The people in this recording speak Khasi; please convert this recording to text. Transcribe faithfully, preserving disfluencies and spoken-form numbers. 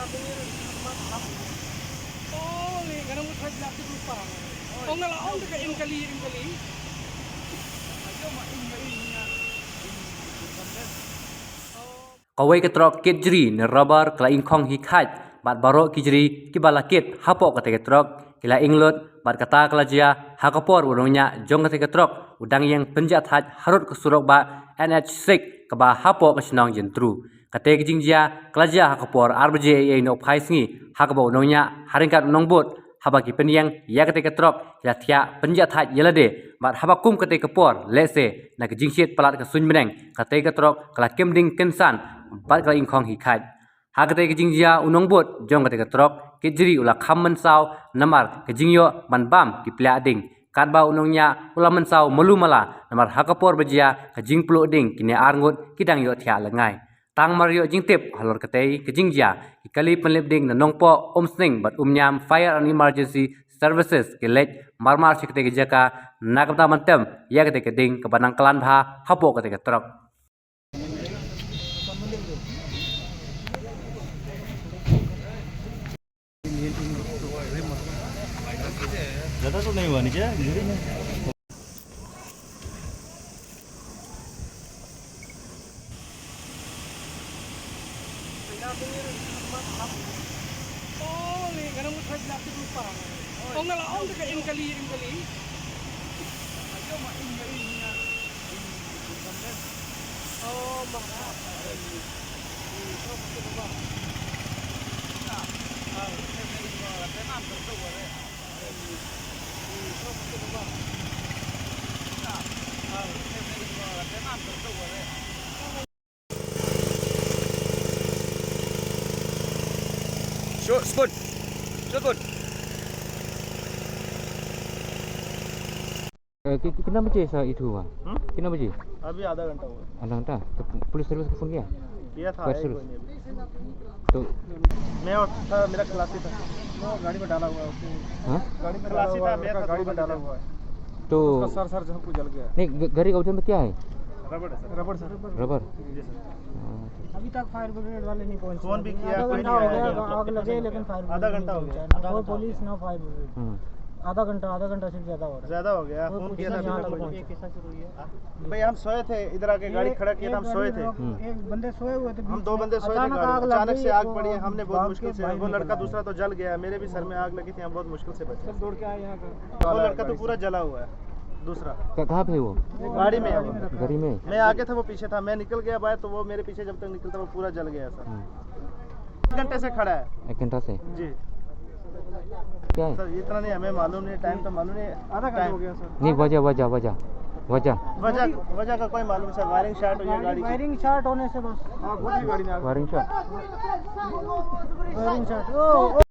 Kawei ka trok kit jri ne rubber ka la ingkhong hi khaid, bad baroh ki jri kiba la kit hapoh katei ka trok ki la inglut, bad kata ka la jia ha ka por u nongñiah jong katei ka trok u dang ïeng pynjah thait harud ka surok bah N H six kaba hapoh ka shnong Jyntru. Katei ka jingjia ka la jia ha ka por ar baje ei ei nohphai sngi, ha kaba u nongñiah ha ryngkat u nongbud, haba ki pynïeng ïa katei ka trok, ki la thiah pynjah thait ïa lade, bad haba kum katei ka por lehse na ka jingshit palat ka suiñ bneng, katei ka trok ka la kem ding kynsan bad ka la ingkhong hi khaid. Ha katei ka jingjia u nongbud jong katei ka trok kit jri u la kham mynsaw namar ka jingïoh ban bam ki pliah ding. Katba u nongñiah u la mynsaw malu mala namar ha ka por ba jia ka jingpluh ding kine ar ngut ki dang ïohthiah lyngngai. Tang mar ïoh jingtip halor katei ka jingjia, ki kali pynlip ding na Nongpoh, Umsning bad Umniam Fire and Emergency Services ki leit marmar sha katei ka jaka na ka bynta ban tem ïa katei ka ding kaba nang klan bha hapoh katei ka trok. ज्यादा तो नहीं हुआ नीचे, धीरे। Shoot, shoot. अ, कि-, कितना बजे ऐसा ये हुआ? हम्म? कितना बजे? अभी आधा घंटा हुआ। आधा घंटा? तो पु-, पुलिस सर्विस को फोन किया? किया था, फायर आया ही सर्विस? कोई नहीं अभी। तो मैं और था, मेरा खलासी था। वो गाड़ी में डाला हुआ है उसको। हाँ? गाड़ी में डाला खलासी हुआ था, है, मैं उसका था, गाड़ी में दोनों डाला हुआ है। तो उसका सर, सर जो हमको जल गया है। नहीं, ग-, गाड़ी का वजन में क्या है? रबड़ है सर। रबड़ सर। रबड़? जी सर। हाँ। अभी तक फायर ब्रिगेड वाले नहीं पहुंचे। फोन भी किया, आधा कोई घंटा नहीं हो आया। गया, आग लगे, लेकिन फायर ब्रिगेड नहीं पहुंचा। आधा घंटा हो गया। ना कोई पुलिस, ना फायर ब्रिगेड। हम्म। आधा घंटा, आधा घंटा से ज्यादा हो रहा है। ज्यादा हो गया, कोई फोन किया था, यहाँ तक पहुंचे। भाई, हम सोए थे, इधर आके गाड़ी खड़ा किया था, हम सोए थे। हम्म। एक बंदे सोए हुए थे, हम दो बंदे सोए थे गाड़ी में, अचानक से आग पड़ी, हमने बहुत मुश्किल से, वो लड़का दूसरा तो जल गया, मेरे भी सर में आग लगी थी, हम बहुत मुश्किल से बचे। सब दौड़ के आए यहाँ पे। वो लड़का तो पूरा जला हुआ है, दूसरा। क-, कहाँ पे है वो? गाड़ी में है वो। गाड़ी में? मैं आगे था, वो पीछे था, मैं निकल गया बाहर, तो वो मेरे पीछे जब तक निकलता, वो पूरा जल गया सर। हम्म। एक घंटे से खड़ा है। एक घंटा से? जी। क्या है? सर, इतना नहीं, हमें मालूम नहीं, टाइम तो मालूम नहीं। आधा घंटा हो गया सर। नहीं, वजह, वजह, वजह, वजह। वजह, वजह का कोई मालूम सर, वायरिंग शॉर्ट हुई है गाड़ी की। वायरिंग शॉर्ट होने से बस। हाँ, वो भी गाड़ी में आग। Wiring short. Wiring short. ओ, ओ।